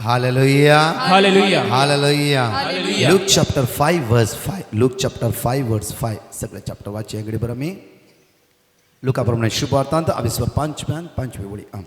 Hallelujah. Hallelujah. Hallelujah. Hallelujah. Luke chapter 5 verse 5. Luke chapter 5 verse 5. सगळे chapter वाचचे इकडे बरं मी. लुका प्रमाणे शुभवार्तांत अविस्वर पांचव्यान पांचवी वळी. आं.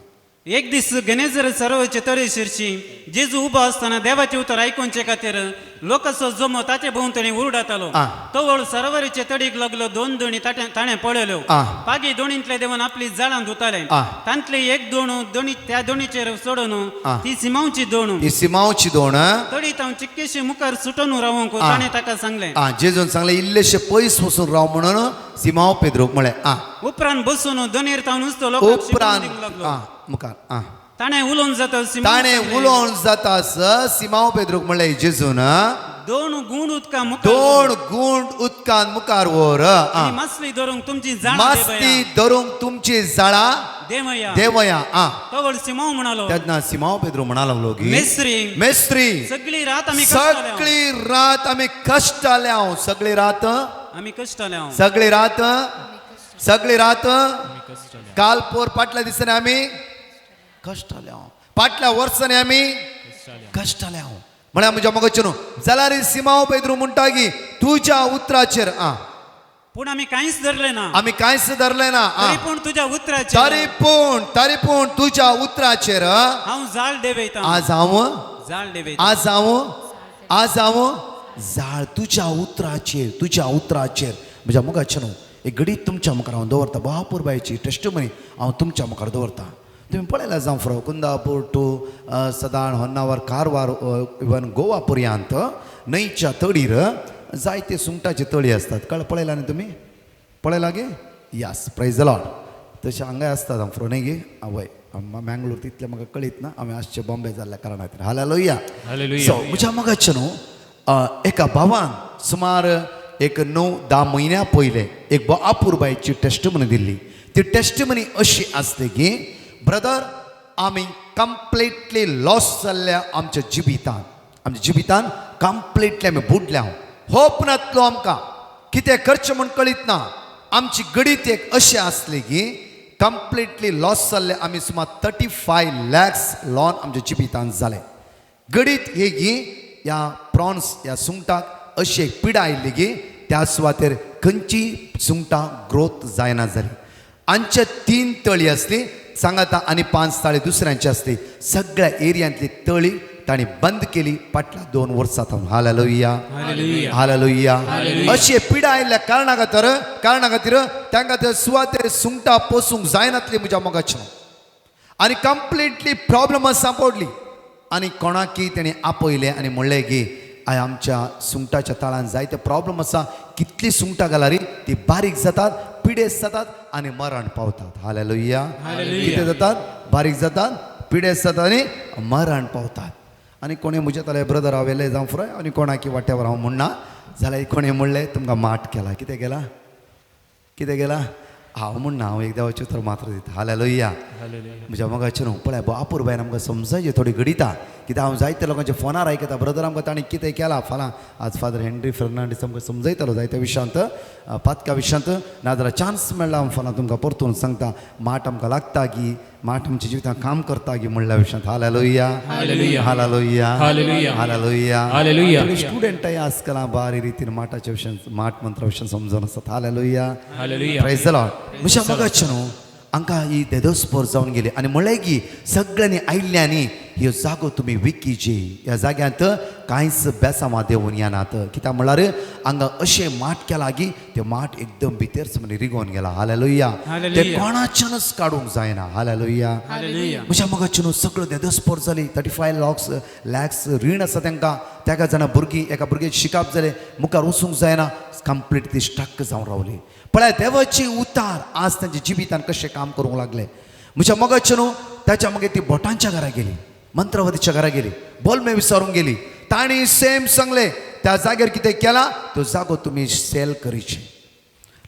एक दीस गणेजर सरोवरचे तळे शिरशी जेजू उबो आसतना देवाचे उतर आयकुचे खातीर लोकांचो जमो ताचे भोंवतणी उरडातालो. आ. तवळ सरोवराचे तडीक लागलो दोन दोणी ताणें पळयल्यो. आ. पागी दोणींतले देवन आपली जाळां धुताले. आ. तांतली एक दोण दोणी त्या दोणीचेर चडोवन आ. ती सिमावची दोण ती सिमावची दोण. तडी तांव चिक्केशी मुखार सुटोन रावंक आ. ताणें ताका सांगलें. आं, जेजून सांगलें इल्लेशे पयस वचून राव म्हणून सिमाव पेद्रूक म्हळें. आं. उपरांत बसून दोनीर तावन नुस्तो लोकांक शिकवण उपरांत दिवंक लागलो. आं मुखार आं. ताणें उलोवन जाता सिमांव ताणें सांगलें, उलोवन जाता सिमाव पेद्रूक म्हणलें जेजून, दोन गुण उदका मुखार दोन गुंड उदकान मुखार व्हर. आनी आं. मासली धरूंक तुमची जाळां मास्ती धरूंक तुमची जाळां देवया. देवया. आं. तवळ सिमांव म्हणालो, तेन्ना सिमाव पेद्रू म्हणा लागलो की मेस्त्री, मेस्त्री, सगळी रात आमी कश्टाले. सगळी रात आमी कश्टाले. हांव सगळी रात, आमी कश्टाले. सगळी रात, सगळी रात. काल पोर पाटल्या दिसांनी आमी कश्टाले हांव, पाटल्या वर्सांनी आमी कश्टाले हांव. म्हळ्यार म्हज्या मोगाचें न्हू जाल्यार सिमाव पेद्रू म्हणटा की तुज्या उतराचेर. आं. पूण आमी कांयच धरले ना. आमी कांयच धरलें ना. तरी आं. पूण तुज्या उतराचेर तरी पूण तुज्या उतराचेर हांव जाळ देवयता. आज हांव जाळ देवयता. आज हांव जाळ तुज्या उतराचेर, तुज्या उतराचेर. म्हज्या मुखाचें न्हू एक घडीत तुमच्या मुखार हांव दवरता. बापुरबायची टेस्टमनी हांव तुमच्या मुखार दवरता. तुमी पळयला जावं फ्रो कुंदापूर टू सदाण होन्नावर कारवार इवन गोवा पर्यंत न्हंयच्या तडीर जायते सुंगटाचे तळी आसतात. कळ पळयला न्ही तुमी? पळयला गे? यास, प्रायज लॉर्ड. तशें हांगाय आसता जावं फ्रो न्ही गे? आवय मँगलोर तितलें म्हाका कळीत ना. हांवें आसचें बॉम्बे जाल्ल्या कारणा खातीर. हालेलुया. हालेलुया. सो म्हज्या मोगाचें न्हू एका भावान सुमार एक 9-10 म्हयन्या पयलें एक अपुरबायची टेस्टमनी दिल्ली. ती टेस्टमनी अशी आसली की ब्रदर, आमी कंप्लिटली लॉस जाल्ल्या आमच्या जिवितान, आमच्या जिवितान कंप्लिटली आमी बुडल्या. होप नातलो, आमकां कितें करचें म्हूण कळीत ना. आमची गणीत एक अशें आसली की कंप्लिटली लॉस जाल्ले आमी. सुमार 35 लॅक्स लॉन आमच्या जिवितान जालें. गणीत हे की ह्या प्रॉन्स ह्या सुंगटाक अशी एक पिडा आयिल्ली की त्या सुवातेर खंयची सुंगटां ग्रोथ जायना जाली. आमचे तीन तळी आसली सांगाता आनी पांच तळी दुसऱ्यांची आसली. सगळ्या एरियांतली तळी तांणी बंद केली फाटल्या 2 वर्सां थावन. हालेलुया. हालेलुया. हालेलुया. अशी पिडा आयिल्ल्या कारणा खातीर तांकां त्या सुवातेर सुंगटां पोसूंक जायनातली म्हज्या मोगाचें आनी कंप्लिटली प्रॉब्लम सांपडली. आनी कोणाकी तेणी आपयलें आनी म्हणलें की I आमच्या सुंगटाच्या तळान जायते प्रॉब्लम आसा. कितली सुंगटां घालारी ती बारीक जातात, पिडेस्त जातात आनी मरण पावतात. हालेलुया. हालेलुया. कितें जातात? बारीक जातात, पिडेस्त जातात आनी मरण पावतात. आनी कोणी म्हज्या तले ब्रदर हांव येयले जावं फ्राय आनी कोणाकी वाट्यावर हांव म्हणना जाल्यार कोणी म्हणलें तुमकां माट केला. कितें केला? कितें केला? हांव म्हणना. हांव एक देवाचें उतर मात्र दिता. हालेलुया. हालेलुया. म्हज्या मोगाचें न्हू पळय अपुरबायन आमकां समजायचें थोडी घडिता. कित्याक हांव जायते लोकांच्या फोनार आयकता, ब्रदर आमकां ताणें कितें केलां फाल्यां. आज फादर हेनरी फेर्नांडीस आमकां समजयतालो जायत्या विशयांत, पातका विशयांत. नाजाल्यार चान्स मेळ्ळा हांव फाल्यां तुमकां परतून सांगता माट आमकां लागता की माट आमच्या जिवितांत काम करता की म्हणल्या विशयांत. Hallelujah. Hallelujah. Hallelujah. Hallelujah. Hallelujah. Hallelujah. स्टुडंटय आजकाल बारी रितीन माटाच्या विशयान, माट मंत्रा विशयान समजून आसात. Hallelujah. Hallelujah. Praise the Lord. म्हज्या मोगाचें न्हू हांकां ही देदोस्पोर जावन गेली आनी म्हणलें की सगळ्यांनी आयिल्ल्यांनी ह्यो जागो तुमी विकीचे. ह्या जाग्यांत कांयच बेसांवां देंवून येनात. कित्याक म्हणल्यार हांगा अशें माट केला की ते माट एकदम भितर म्हणजे रिगोवन गेला. हालेलुया. ते हालेलुया. कोणाच्यानच काडूंक जायना. हालेलुया. हालेलुया. म्हज्या मोगाचें न्हू सगळो देदोस्पोर जाली. 35 लॅक्स रीण आसा तांकां. तेका जाणां भुरगीं, एका भुरग्याक शिकप जालें, मुखार वचूंक जायना, कंप्लीट ती स्टक जावन रावली. पळय देवाची उतार आज तांच्या जिवितान कशें काम करूंक लागलें. म्हज्या मोगाचें न्हू ताच्या मागीर ती भटांच्या घरा गेली, मंत्रवादीच्या घरा गेली, बोलमे विचारूंक गेली. तांणी सेम सांगलें, त्या जाग्यार कितें केलां तो जागो तुमी सेल करीचे.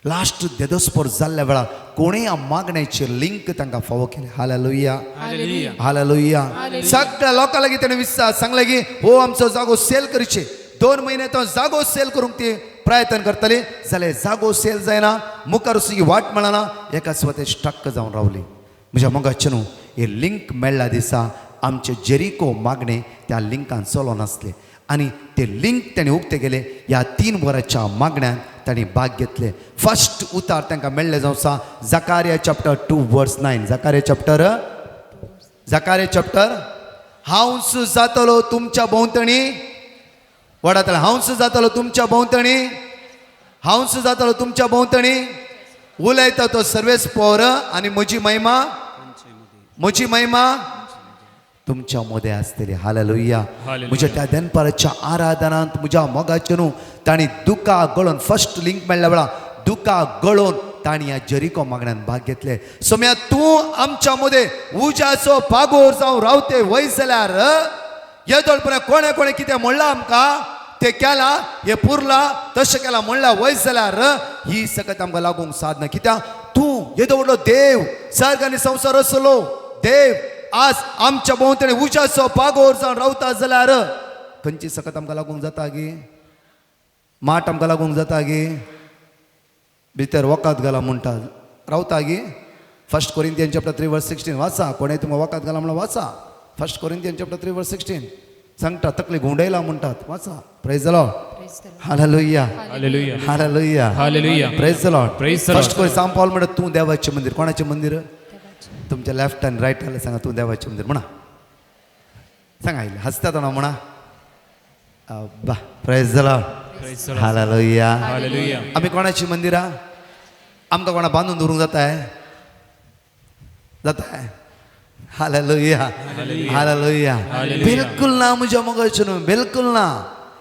लास्ट देदोस्पोर जाल्ल्या वेळार कोणें ह्या मागण्याचे लिंक तांकां फावो केलें. हालेलुया. हालेलुया. हालेलुया. सगळ्या लोकां लागीं ताणें विचार सांगलें की हो आमचो जागो सेल करचे. 2 म्हयने तो जागो सेल करूंक ती प्रयत्न करतली जाल्यार जागो सेल जायना, मुखार वचूंक वाट मेळना. एका सुवातेर स्टक जावन रावली. म्हज्या मोगाचें न्हू हे लिंक मेळ्ळ्या दिसा आमचे जेरिको मागणे त्या लिंकान चलो नासले आनी ते लिंक ताणें उक्ते केले. ह्या 3 वरांच्या मागण्यान तांणी भाग घेतले. फर्स्ट उतार तांकां मेळ्ळें जावन आसा Zechariah chapter 2 verse 9. Zechariah chapter, Zechariah chapter, हांवच जातलो तुमच्या भोंवतणी, वडातलो हांवच जातलो तुमच्या भोंवतणी, हांवच जातलो तुमच्या भोंवतणी, उलयता तो सर्वेस पोर आनी म्हजी महिमा, म्हजी महिमा तुमच्या मदें आसतली. हालेलुया. म्हज्या त्या दनपाराच्या आराधनांत म्हज्या मोगाचें न्हू तांणी दुकां गळोवन, फर्स्ट लिंक मेळ्ळ्या वेळा दुकां गळोवन तांणी ह्या जेरिको मागण्यान भाग घेतले. सोम्या तूं आमच्या मदें उज्याचो पागोर जावन रावते वय जाल्यार येदोळपणा कोणें कोणें कितें म्हणलां आमकां, ते केला हे पुरला तशें केलां म्हणलां वय जाल्यार ही सकत आमकां लागूंक सादना. कित्याक तूं येदो व्हडलो देव, सर्ग आनी संवसार आसलो देव आज आमच्या भोंवतणी उज्याचो पागोर जावन रावता जाल्यार खंयची सकत आमकां लागूंक जाता गी? माट आमकां लागूंक जाता गी? भितर वखद घाला म्हणटा रावता गी? 1 Corinthians chapter 3 verse 16 वाचा. कोणें तुमकां वखद घाला म्हणून वाचा. 1 Corinthians chapter 3 verse 16 सांगता तकली घुंवडयला म्हणटात, वाचा. Praise the Lord. Hallelujah. Hallelujah. Hallelujah. Hallelujah. Praise the Lord. Praise the Lord. First Corinthians Saint Paul म्हणटा तूं देवाचें मंदीर. कोणाचें मंदीर? तुमच्या लेफ्ट आनी रायट आले सांगा तूं देवाचें मंदीर म्हणा. सांगा आयले हसता तो म्हणा. बा. Praise the Lord. Praise the Lord. Hallelujah. Hallelujah. आमी कोणाची मंदिरां? आमकां कोणा बांदून दवरूंक जाता? जाता? हालेलुया. हालेलुया. बिलकुल ना म्हज्या मोगाचें न्हू, बिलकुल ना.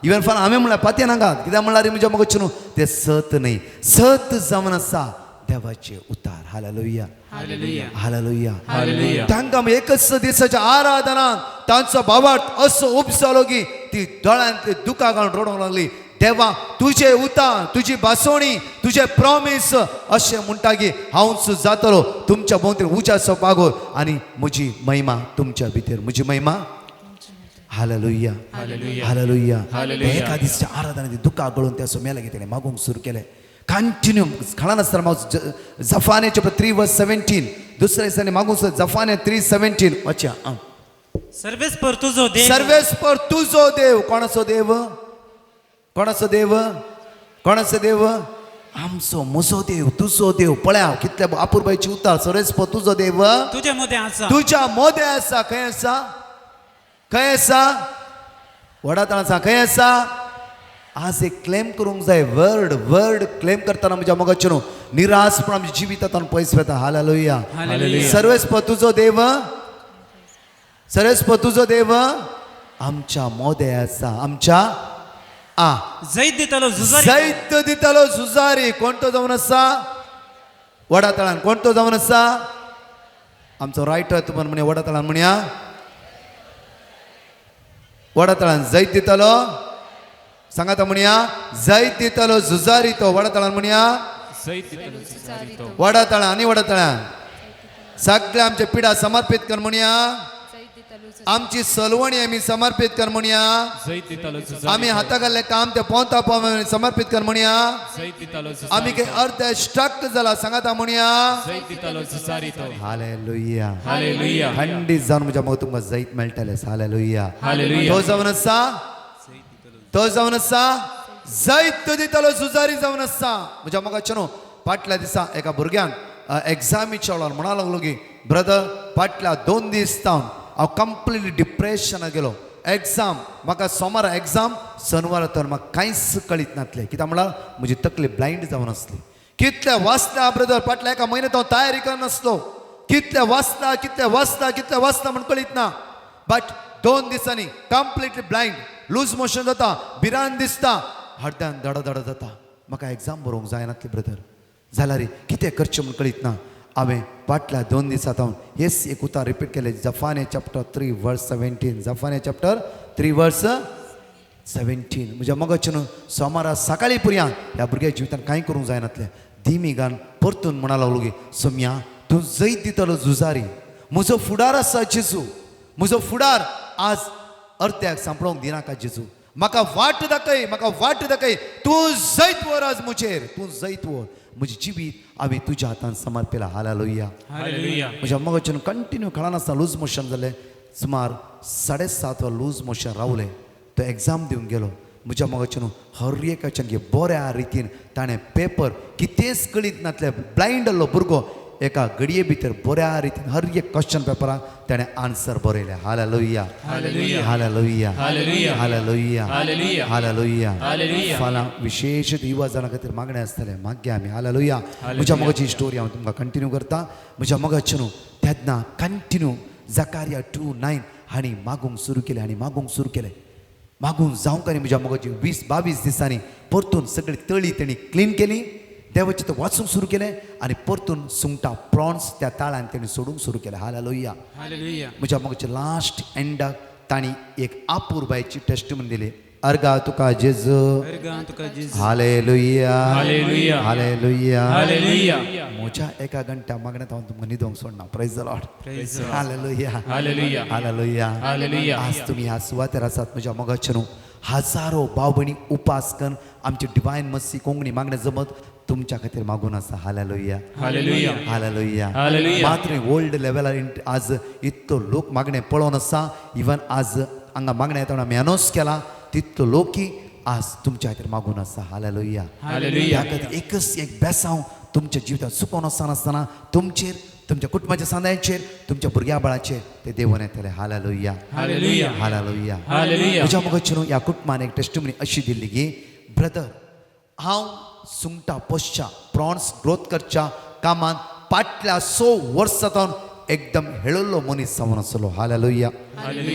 इवन फाल्यां हांवें म्हणल्यार पातये नाका, कित्याक म्हणल्यार म्हज्या मोगाचें न्हू तें सत न्हय, सत जावन आसा देवाचें उतार. हालेलुया. हालेलुया. हालेलुया. तांकां एकच दिसाच्या आराधनान तांचो भावार्थ असो उपजालो की ती दोळ्यांतली दुकां घालून रडूंक लागली. देवा तुजे उतार, तुजी भासोणी, तुजे प्रॉमीस अशें म्हणटा की हांवच जातलो तुमच्या भोंवतणी उज्याचो पागोर आनी म्हजी महिमा तुमच्या भितर, म्हजी महिमा. हालेलुया. हालेलुया. एका दिसाच्या आराधना दुकां गळून त्या सोम्या लागीं ताणें मागूंक सुरू केलें. कंटिन्यू खळा नासतना मागून जफाने चॅप्टर 3 वर्स 17 दुसऱ्या दिसांनी मागूंक सुरू जफाने 3:17 वाचा. सर्वेस्पर तुजो देव, सर्वेस्पर तुजो देव. कोणाचो देव? कोणाचो देव? कोणाचो देव? आमचो, म्हजो देव, तुजो देव. पळया कितले अपुरबायची उतार. सर्वेस्पर तुजो देव तुज्या मदें आसा, तुज्या मोदें आसा. खंय आसा? खंय आसा? व्हडा आसा. खंय आसा? आज एक क्लेम करूंक जाय. वर्ड वर्ड क्लेम करतना म्हज्या मोगाचें न्हू निराशपण आमच्या जिवितांतल्यान पयस वता. हालेलुया. हालेलुया. सर्वेस्पर तुजो देव, सर्वेस्पर तुजो देव आमच्या मोदें आसा. आमच्या आ जैत दितलो झुजारी, जैत दितलो झुजारी. कोण तो जावन आसा? वडा तळान कोण तो जावन आसा? आमचो रायटर तुमकां म्हणया वडा तळान म्हणया, वडा तळान जैत दितलो. सांगाता म्हणया जैत दितलो झुजारी तो. वडा तळान म्हणया वडा तळान आनी वडा तळान सगळे आमचे पिडा समर्पीत कर म्हणया, आमची सलवणी आमी समर्पीत कर म्हणया, आमी हाता घाल्ले काम ते पोंता पोंव समर्पीत कर म्हणया, आमी काही अर्थ स्ट्रक जाला सांगाता म्हणया. हालेलुया. हालेलुया. खंडीत जावन म्हज्या मोग तुमकां जैत मेळटलें. हालेलुया. हालेलुया. तो जावन आसा, तो जावन आसा जैत दितलो झुजारी जावन आसा. म्हज्या मोगाचें न्हू फाटल्या दिसा एका भुरग्यान एग्जामीच्या वेळार म्हणा लागलो की ब्रदर फाटल्या 2 दीस जावन हांव कंप्लिटली डिप्रेशनाक गेलो. एग्जाम म्हाका सोमारा एग्जाम, शनवारा तर म्हाका कांयच कळीत नासलें. कित्याक म्हळ्यार म्हजी तकली ब्लायंड जावन आसली. कितले वाचता ब्रदर, फाटल्या एका म्हयन्यात हांव तयारी करनासलो. कितले वाचता, कितले वाचता, कितले वाचता म्हण कळीत ना. बट 2 दिसांनी कंप्लिटली ब्लायंड, लूज मोशन जाता, भिरांत दिसता, हड्ड्यान धडा धडा जाता. म्हाका एग्जाम बरोवंक जायनातली ब्रदर. जाल्यार कितें करचें म्हूण कळीत ना. हांवें फाटल्या 2 दिसां हांव हेच एक उतार रिपीट केलें. जफाने चॅप्टर 3 वर्स 17, जफाने चॅप्टर 3 वर्स 17. म्हज्या मोगाचें न्हू सोमारा सकाळीं पुरयान ह्या भुरग्या जिवितान कांय करूंक जायनातलें. दिमी गान परतून म्हणा लागलो की सोम्या तूं जैत दितलो झुजारी, म्हजो फुडार आसा जेजू, म्हजो फुडार आज अर्द्याक सांपडोवंक दिनाका जेजू, म्हाका वाट दाखय, म्हाका वाट दाखय, तूं जैत व्हर आज म्हजेर, तूं जैत व्हर, म्हजें जिवीत हांवें तुज्या हातान समर्पिलां. हालेलुया. हालेलुया. म्हज्या मोगाचें कंटिन्यू कळनासतना लूज मोशन जालें. सुमार 7.5 वर लूज मोशन रावलें. तो एग्जाम दिवन गेलो. म्हज्या मोगाचें न्हू हर एकाच्यान बऱ्या रितीन ताणें पेपर कितेंच कळीत नासलें, ब्लायंड आहलो भुरगो एका घडये भितर बऱ्या रितीन हर एक क्वेश्चन पेपराक ताणें आन्सर बरयलें. Hallelujah, hallelujah, hallelujah, hallelujah. फाल्यां विशेश युवा जाणां खातीर मागणें आसतलें, मागया आमी. हालेलुया. म्हज्या मोगाची स्टोरी हांव तुमकां कंटिन्यू करता. म्हज्या मोगाचें न्हू तेन्ना कंटिन्यू जकारिया 2:9 हांणी मागूंक सुरू केलें आनी मागूंक सुरू केलें. मागूंक जावंक आनी म्हज्या मोगाची 20-22 दिसांनी परतून सगळी तळी तेणी क्लीन केली, देवाचें तें वाचूंक सुरू केलें आनी परतून सुंगटां प्रॉन्स त्या ताळ्यान तेणी सोडूंक सुरू केलें. हालेलुया. म्हज्या मोगाचे लास्ट एंडाक तांणी एक आपुरबायची टेस्टमनी दिली. अर्गा तुका जेजू. Hallelujah, hallelujah. म्हज्या एका घंट्या मागण्यात हांव तुमकां न्हिदोंक सोडना. Praise the lord. Hallelujah, hallelujah. आज तुमी ह्या सुवातेर आसात म्हज्या मोगाचें न्हू हजारो भाव भयणी उपास करून आमची डिवायन मस्सी कोंकणी मागणें जमत तुमच्या खातीर मागून आसा. Hallelujah, hallelujah. मात्र वर्ल्ड लेवलार आज इतलो लोक मागणें पळोवन आसा. इवन आज हांगा मागणें येतना आमी अनावन्स केला तितलो लोकी आज तुमच्या खातीर मागून आसा. हालेलुया. त्या खातीर एकच एक बेसांव तुमच्या जिवितांत चुकोन आसतना तुमचेर, तुमच्या कुटुंबाच्या सांद्यांचेर, तुमच्या भुरग्या बाळाचेर ते देवून येतले. Hallelujah, hallelujah. म्हज्या मोगाचें न्हू ह्या कुटुंबान एक टेस्टमनी अशी दिल्ली की ब्रदर, हांव सुंगटां पोसच्या, प्रॉन्स ग्रोथ करच्या कामान फाटल्या 100 वर्सां सावन एकदम हेळल्लो मनीस जावन आसलो. हालेलुया.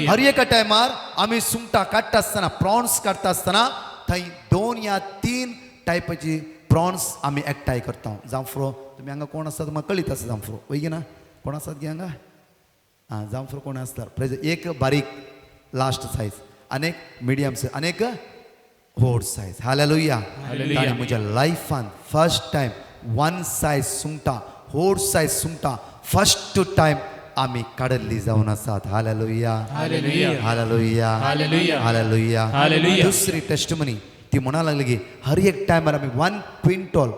हर एका टायमार आमी सुंगटां काडटा आसतना, प्रॉन्स काडटा आसतना थंय 2 या 3 टायपाची प्रॉन्स आमी एकठांय करता. जांफ्रो तुमी हांगा कोण आसा तुमकां कळीत आसा जांफ्रो वय ना? कोण आसात गे हांगा? आं, जांफ्रो कोण आसतात? प्रेज एक बारीक लास्ट सायज आनी एक मिडियम सायज आनी एक व्हड सायज. हालेलुया. ताणें म्हज्या लायफान फर्स्ट टायम 1 सायज सुंगटां, व्हड सायज सुंगटां फर्स्ट टायम आमी काडल्ली जावन आसात. Hallelujah, hallelujah, hallelujah. दुसरी टेस्टमनी ती म्हणा लागली की हर एक टायमार आमी 1 क्विंटल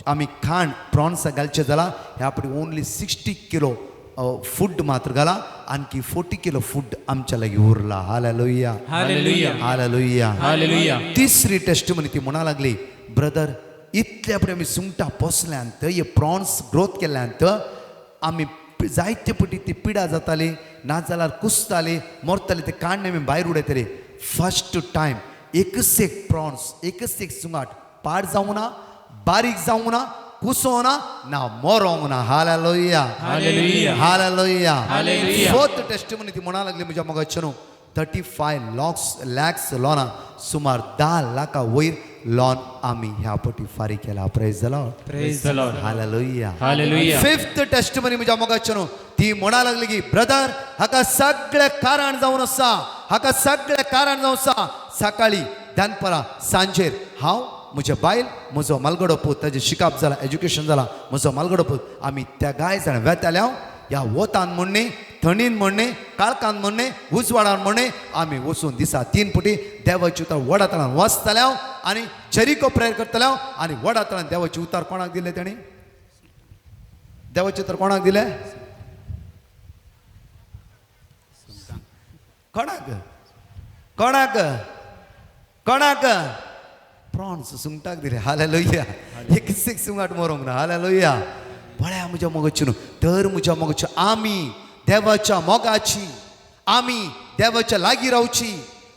आमी खाण प्रॉन्साक घालचें जालां, ह्या पटी ओनली 60 किलो फूड मात्र घाला, आणखी 40 किलो फूड आमच्या लागीं उरला. Hallelujah, hallelujah. तिसरी टेस्टमनी ती म्हणा लागली ब्रदर, इतले पटी आमी सुंगटां पोसल्यांत, हे प्रॉन्स ग्रोथ केल्यांत, आमी जायते पटी ती पिडा जाताली, नाजाल्यार कुसताली, मरताली, ते काण्ण आमी भायर उडयताली. फर्स्ट टायम एकच एक प्रॉन्स, एकच एक सुंगाट पाड जावंक ना, बारीक जावंक ना, कुसोंक ना, ना मरोंक ना. Hallelujah, hallelujah. फोर्थ टेस्टमनी ती म्हणा लागली म्हज्या मोगाचें न्हू 35 लॅक्स लॉना, सुमार 10 लाखा वयर लॉन आमी ह्या पटी फारीक केला. Praise the lord. Hallelujah. Fifth testimony म्हज्या मोगाचें न्हू ती म्हणा लागली की ब्रदर, हाका सगळें कारण जावन आसा, हाका सगळें कारण जावन आसा. सकाळी, दनपरां, सांजेर हांव, म्हजें बायल, म्हजो मालगडो पूत, ताजें शिकप जालां, एज्युकेशन जालां, म्हजो मालगडो पूत, आमी त्या गाय जाण वेताले. हांव ह्या वतान म्हणणे, थंडीन म्हणणे, काळखान म्हणणे, उजवाडान म्हणणे, आमी वचून दिसा 3 पटी देवाची उतार वडा तळान वाचताले हांव आनी जेरिको प्रेयर करतले हांव. आनी वडा तळान देवाची उतार कोणाक दिले तेणी? देवाचे उतार कोणाक दिले? कोणाक? कोणाक? कोणाक? प्रॉन्स सुंगटाक दिले. हालेलुया. एक एक सुंगाट मरोंक ना. हालेलुया. पळया म्हज्या मोगाचें न्हू, तर म्हज्या मोगाचें आमी देवाच्या मोगाची, आमी देवाच्या लागीं रावची.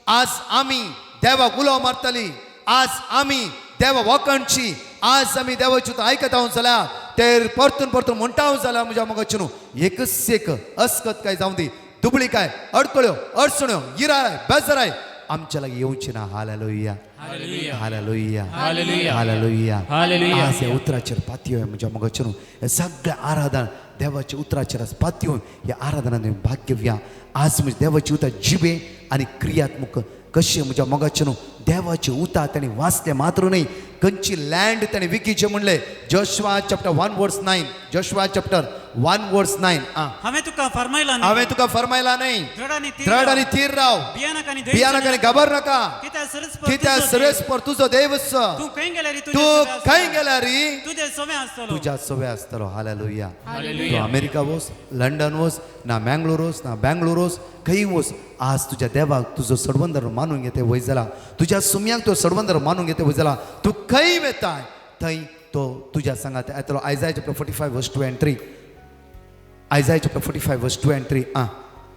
आज आमी देवाक उलो मारताली, आज आमी देवा वखणची, आज आमी देवाची आयकत हांव जाल्यार ते परतून परतून म्हणटा हांव जाल्यार म्हज्या मोगाचें न्हू एकच एक अस्कत काय जावं दी, दुबळी काय, अडकळ्यो, अडचण्यो, गिराय, बेजाराय आमच्या लागीं येवची ना. Hallelujah, hallelujah, hallelujah. आज ह्या उतराचेर पातयो म्हज्या मोगाचें न्हू, हें सगळें आराधन देवाच्या उतराचेर आज पातयो, ह्या आराधनान तुमी भाग घेवया. आज म्हज्या देवाची उतर जिबे आनी क्रियात्मक कशें म्हज्या मोगाचें न्हू देवाचें उतर ताणें वाचलें मात्र न्हय, खंयची लँड ताणें विकीचें म्हणलें. Joshua chapter 1 verse 9, Joshua chapter 1 verse 9. हांवें तुका फरमायला न्ही, हांवें तुका फरमायला न्हय, दृढ आनी थीर दृढ आनी थीर राव, भियानक आनी भियानक आनी घाबर नाका, कित्याक सर्वेस्पर कित्याक तुजो देव. सर्वेस्पर तुजो देव. तूं खंय गेल्यार तूं खंय गेल्यार तुजे सवे आसतलो, तुज्या सवे आसतलो. हालेलुया. तूं अमेरिका वोस, लंडन वोस, ना मँगलोर वोस, ना बँगलोर वोस, खंय वोस, आज तुज्या देवाक तुजो सडवंदर मानून घेते वय जाला, तुज्या सुम्यांक तो सडवंदर मानून घेते वय जाला. तूं खंय वेताय थंय तो तुज्या सांगात येतलो. Isaiah chapter 45 verse 2 and 3, Isaiah chapter 45 verse 2 and 3.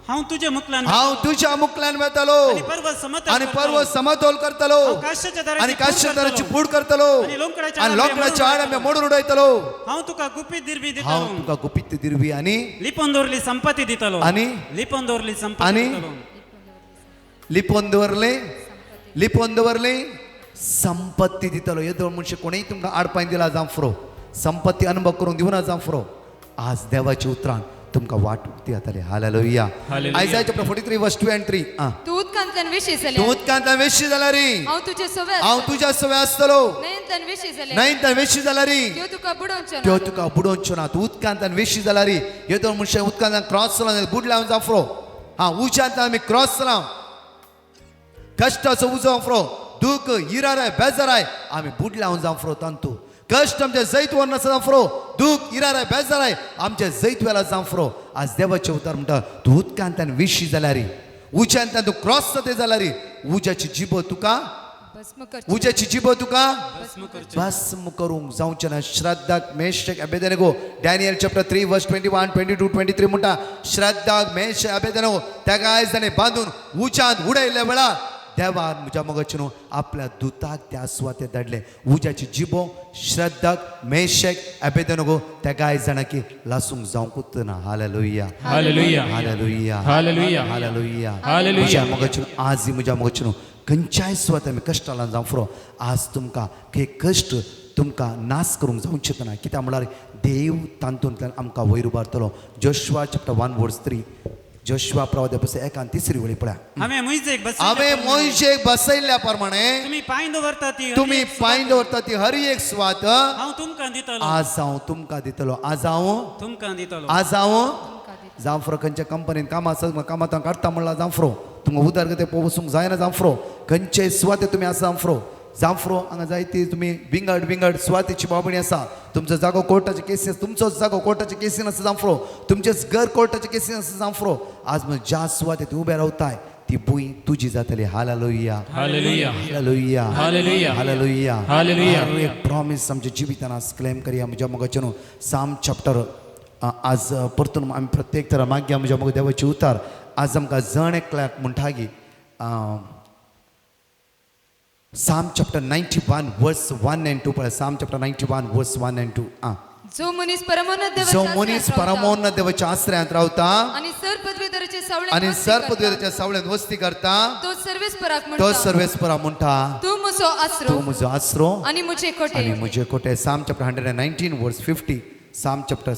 हांव तुजे मुखल्यान हांव तुज्या मुखल्यान वेतलो आनी पर्वत समतल आनी पर्वत समतोल करतलो हांव काश्याच्या दाराची आनी काश्याच्या पूड दाराची करतलो. पूड करतलो आनी लोंकडाच्या आनी लोंकडाच्या आड मोडून उडयतलो. हांव तुका गुपीत दिरवी हांव दितलो, तुका गुपीत दिरवी आनी लिपोवन दवरली संपत्ती दितलो, आनी लिपोवन दवरली संपत्ती आनी दितलो. लिपोवन दवरले, लिपोवन दवरले संपत्ती दितलो. येदोळ मनशे कोणीय तुमकां आडपाय दिला जावं फ्रो, संपत्ती अनुभव करूंक दिवना जावं फ्रो. आज देवाच्या उतरान तुमकां वाट उक्ती जातली. Hallelujah. Hallelujah. Isaiah chapter 43 verse 2 and 3. तूं उदकांतल्यान वेशी तूं जाल्यार उदकांतल्यान वेशी जाल्यार हांव तुजे सवे हांव आसतलो, तुज्या सवे आसतलो, न्हंयेंतल्यान वेशी जाल्यार न्हंयेंतल्यान वेशी जाल्यार त्यो तुका बुडोवच्यो त्यो ना. तुका बुडोवच्यो ना. तूं उदकांतल्यान वेशी जाल्यार येदोळ मनशां उदकांतल्यान क्रॉस जालां बुडल्या जावं फ्रो. हा उज्यांतल्यान आमी क्रॉस जालां, कश्टाचो उजो फ्रो, दुख इराराय बेजाराय आमी बुडल्या जावं फ्रो. तांतू कश्ट आमचे जैत वर नासता फ्रो, दुख इराराय बेजाराय आमचे जैत वेला जावं फ्रो. आज देवाचें उतर म्हणटा तूं उदकांतल्यान विशी जाल्यार, उज्यांतल्यान तूं क्रॉस जाता जाल्यार उज्याची जिबो तुका, भस्म करची, उज्याची जिबो तुका भस्म करचें. भस्म करूंक जावचें ना. श्रद्धाक मेषक Abednego, Daniel chapter 3 verse 21 22 23 म्हणटा श्रद्धाक मेष अबेदनेगो ताका आयज ताणें बांदून उज्यांत उडयल्ल्या वेळार देवान म्हज्या मोगाचें न्हू आपल्या दुताक त्या सुवातेर धाडलें. उज्याची जिबो श्रद्धाक मेषक अबेदनेगो ताका आयज जाणा की लासूंक जावंकूच ना. Hallelujah. Hallelujah. Hallelujah. Hallelujah. Hallelujah. Hallelujah. म्हज्या मोगाचें न्हू आज म्हज्या मोगाचें न्हू खंयच्याय सुवातेर आमी कश्टालान जावं फ्रो, आज तुमकां हे कश्ट तुमकां नाश करूंक जावचें ना. कित्याक म्हळ्यार देव तातूंतल्यान आमकां वयर उबारतलो. Joshua chapter 1 verse 3, Joshua प्रवाद्या पुस्तक 1 आनी 3 वळी पळया. हांवें मोयजेक बसयल्ल्या हांवें प्रमाणे मोयजेक बसयल्ल्या प्रमाणे तुमी पांय दवरता ती हर तुमी एक सुवात पांय दवरता ती हर एक सुवात हांव तुमकां दितलो, आज हांव तुमकां दितलो. आज हांव तुमकां दितलो. आज हांव जावं फ्रो. खंयच्या कंपनीन काम आसा कामांत काडटा म्हणलां जावं फ्रो, तुमकां उदरगते वचूंक जायना जावं फ्रो. खंयचे सुवाते तुमी आसा जावं फ्रो, जावं फ्रो हांगा जायती तुमी विंगड विंगड सुवातेची बाबणी आसा. तुमचो जागो कोर्टाचे केसी आसा, तुमचो जागो कोर्टाचे केसीन आसा जावं फ्रो, तुमचेच घर कोर्टाचे केसीन आसा जावं फ्रो. आज म्हण ज्या सुवातेर तूं उबे रावताय ती भूंय तुजी जातली. Hallelujah. Hallelujah. Hallelujah. Hallelujah. Hallelujah. Hallelujah. हर एक प्रॉमिस आमच्या जिवितान आज क्लेम करया म्हज्या मोगाचें न्हू. साम चॅप्टर आज परतून आमी प्रत्येक तरा मागया म्हज्या मोग देवाची उतार आज आमकां जण एकल्याक म्हणटा की Psalm chapter 91 verse 1 and 2 पळय. Psalm chapter 91 verse 1 and 2. जो मनीस परमोन्नत जो देवाच्या मनीस आश्रयांत रावता परमोन्नत देवाच्या आश्रयांत रावता आनी सर पदवीधराचे सावळेंत आनी वस्ती सर करता, पदवीधराच्या सावळेंत वस्ती करता, तो सर्वेस्पराक तो म्हणटा, सर्वेस्परा म्हणटा, तूं म्हजो आसरो तूं म्हजो आसरो आनी म्हजे कोटे. आनी म्हजे कोटे. Psalm chapter 119 verse 50, Psalm chapter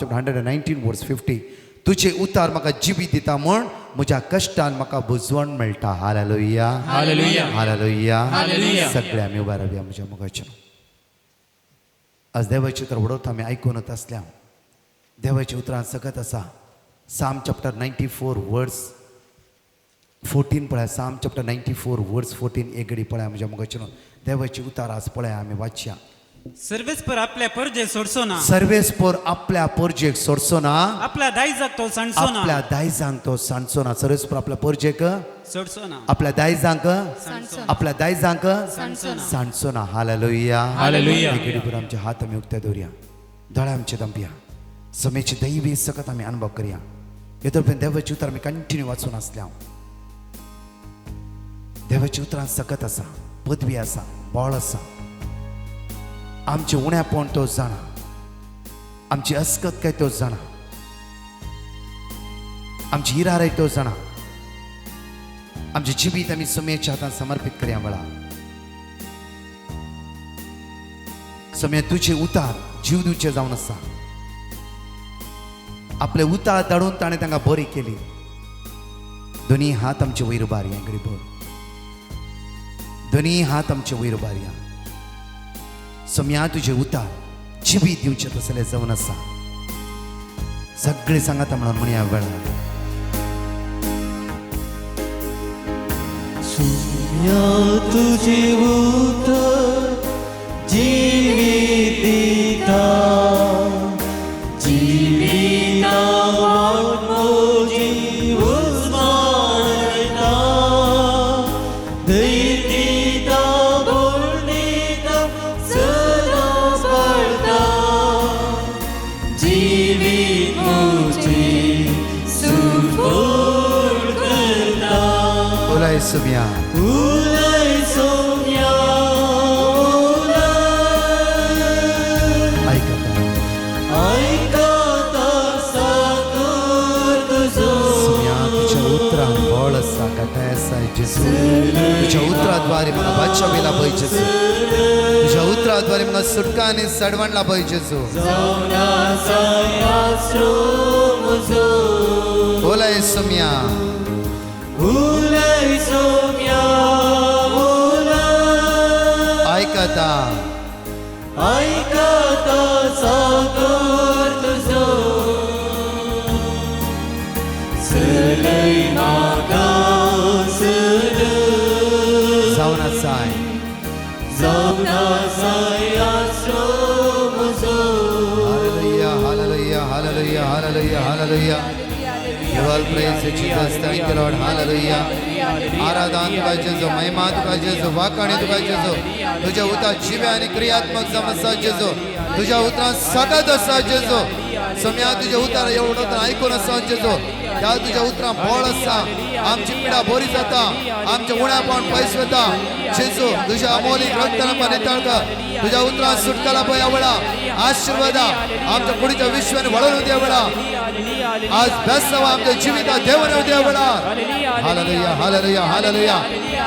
119 verse 50. तुजे उतार म्हाका जिबी दिता म्हूण म्हज्या कश्टान म्हाका बुजवण मेळटा. हालेलुया. हालेलुया. हालेलुया. हालेलुया. सगळे आमी उबे रावया म्हज्या मोगाचें. आज देवाचें उतर उडोवता आमी आयकूनच आसल्या. देवाच्या उतरान सकत आसा. साम चॅप्टर 94 वर्स 14 पळया. साम चॅप्टर 94 वर्स 14 एक घडी पळया म्हज्या मोगाचें. देवाची उतार आज पळया आमी वाचया. सर्वेस्पर आपल्या परजे सोडचो ना, सर्वेस्पर आपल्या परजेक सोडचो ना, आपल्या दायजाक तो सांडचो ना, आपल्या दायजांक तो सांडचो ना. सर्वेस्पर आपल्या परजेक सोडचो ना, आपल्या दायजांक सांडचो ना. आपल्या दायजांक सांडचो ना. सांडचो ना. हालेलुया. हालेलुया. एक घडीभर आमचे हात आमी उक्ते दवरया, दोळे आमचे दमपया, समेची दैवी सकत आमी अनुभव करया. येदोळ देवाची उतर आमी कंटिन्यू वाचून आसल्या. देवाची उतरां सकत आसा, पदवी आसा, बळ आसा. आमचें उणेपण तो जाणा, आमची अस्कत काय तो जाणा, आमची इराराय तो जाणा. आमचें जिवीत आमी समेच्या हातान समर्पीत करया. वेळा समय तुजे उतार जीव दिवचे जावन आसा. आपले उतार धाडून ताणें तांकां बरी केली. दोनी हात आमचे वयर उबारया घडीभर, दोनी हात आमचे वयर उबारया. सोम्या तुजें उतार जिवीत दिवचें तसलें जावन आसा. सगळें सांगाता म्हणून म्हणया वेळार. सोम्या तुजें उतर जिवीत दिता, जिविता वाट म्हजी उजवाडटा, धैर्य दिता, बळ दिता, सदांच पाळटा, जिवीत म्हजें सुफळ करता. उलय सोम्या, उलय सोम्या उलय, आयकता आयकता साकर तुजो. सोम्या तुज्या उतरान बळ आसा, घटाय आसा जेजू. तुज्या उतराद्वारे म्हाका बादशाह पळय जेजू. तुज्या उतराद्वारे म्हाका सुटका आनी सडवण लाभय जेजू. जावन आसाय आसरो म्हजो. उलय सोम्या, उलय सोम्या उलय, आयकता आयकता साकर तुजो. चलय म्हाका चलय, जावन आसाय, जावन आसाय आसरो म्हजो. Hallelujah, hallelujah, hallelujah, hallelujah, hallelujah. You all praise you, Jesus. Thank you, Lord. Hallelujah. आराधन तुका जेजू, महिमा तुका जेजू, वाखाणी तुका जेजू. तुझ्या उतरां जिवे आनी क्रियात्मक जावन आसा जेजू. तुझ्या उतरां सगळत आसा जेजू. सोम्या तुझ्या उतर एवढं उतरां आयकून आसा जेजू. त्या तुझ्या उतरां बळ आसा, आमची पिडा बरी जाता, आमचे उण्यापण पयस वता जेजू. तुझ्या अमोलीक रक्तान आमकां नितळ कर. तुझ्या उतरां सुटका लाभय वेळा, आशीर्वादा आमच्या कुडीच्या विश्वान वळून द्या वेळा. आज बेसावा आमच्या जिविता देवन द्या वेळा. Hallelujah, hallelujah, hallelujah.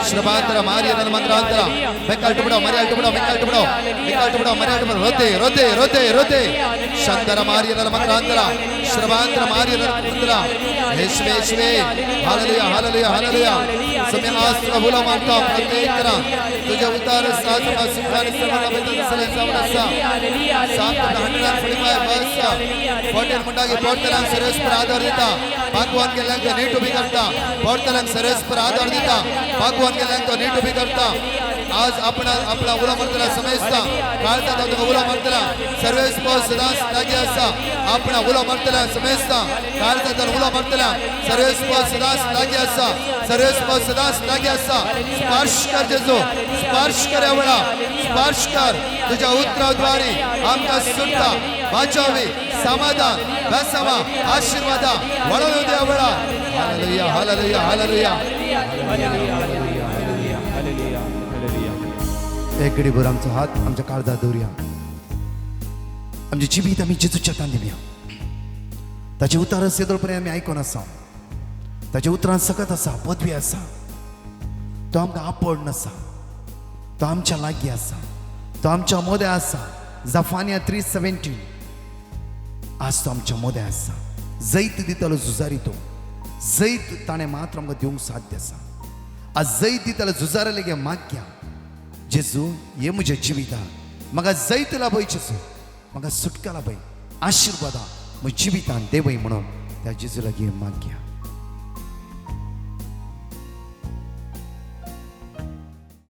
श्रबांतर मारिय मंत्रांतर बेकाल टुबडो मरियल टुबडो मिकाल टुबडो मिकाल टुबडो मरियल टुबडो रोते रोते रोते रोते शंकर मारिय मंत्रांतर श्रबांतर मारिय मंत्र येशवे येशवे. Hallelujah, hallelujah, hallelujah. समय आज तुला बोला मारता प्रत्येक करा तुझ्या उतार साथ सुखाने सर्वांना भेटत असेल जाऊन असा. सात 145 वर्स 14 म्हणटा की पोटतल्यांक सर्वेस्पर आधार दिता, भगवान गेल्यांक तो नीट उबी करता. पोटतल्यांक सर्वेस्पर आधार दिता, भगवान गेल्यांक तो नीट उबी करता. आज आपण आपला उलो मारतला समजता काळता तुका उलो मारतला सर्वेस्पर सदांच लागीं आसा. आपण उलो मारतला समजता काळता तर उलो मारतला सर्वेस्पर सदांच लागीं आसा. सर्वेस्पर सदांच लागीं आसा. स्पर्श कर जेजू, स्पर्श कर वेळा, स्पर्श कर. तुझ्या उतराद्वारे आमकां सुटका, वाचावी, समाधान, बेसावा, आशीर्वादा वळोवन द्या वेळा. Hallelujah, hallelujah, hallelujah. एक घडीभर आमचो हात आमच्या काळजात दवरुया. आमचें जिवीत आमी जेजूच्या हातान दिवया. ताचे उतार येदोळ पर्यंत आमी आयकून आसा. ताच्या उतरान सकत आसा, पदवी आसा. तो आमकां आपड नासा, तो आमच्या लागीं आसा, तो आमच्या मोदें आसा. जफानिया 3:17. आज तो आमच्या मोदें आसा. जैत दितलो झुजारी तो, जैत ताणें मात्र आमकां दिवंक साध्य आसा. आज जैत दितलो झुजारी लेगीत मागया जेजू, हे म्हज्या जिवितान म्हाका जैत लाभय जेजू, म्हाका सुटका लाभय, आशिर्वादा म्हज्या जिवितान देवय म्हणून त्या जेजू लागीं मागया.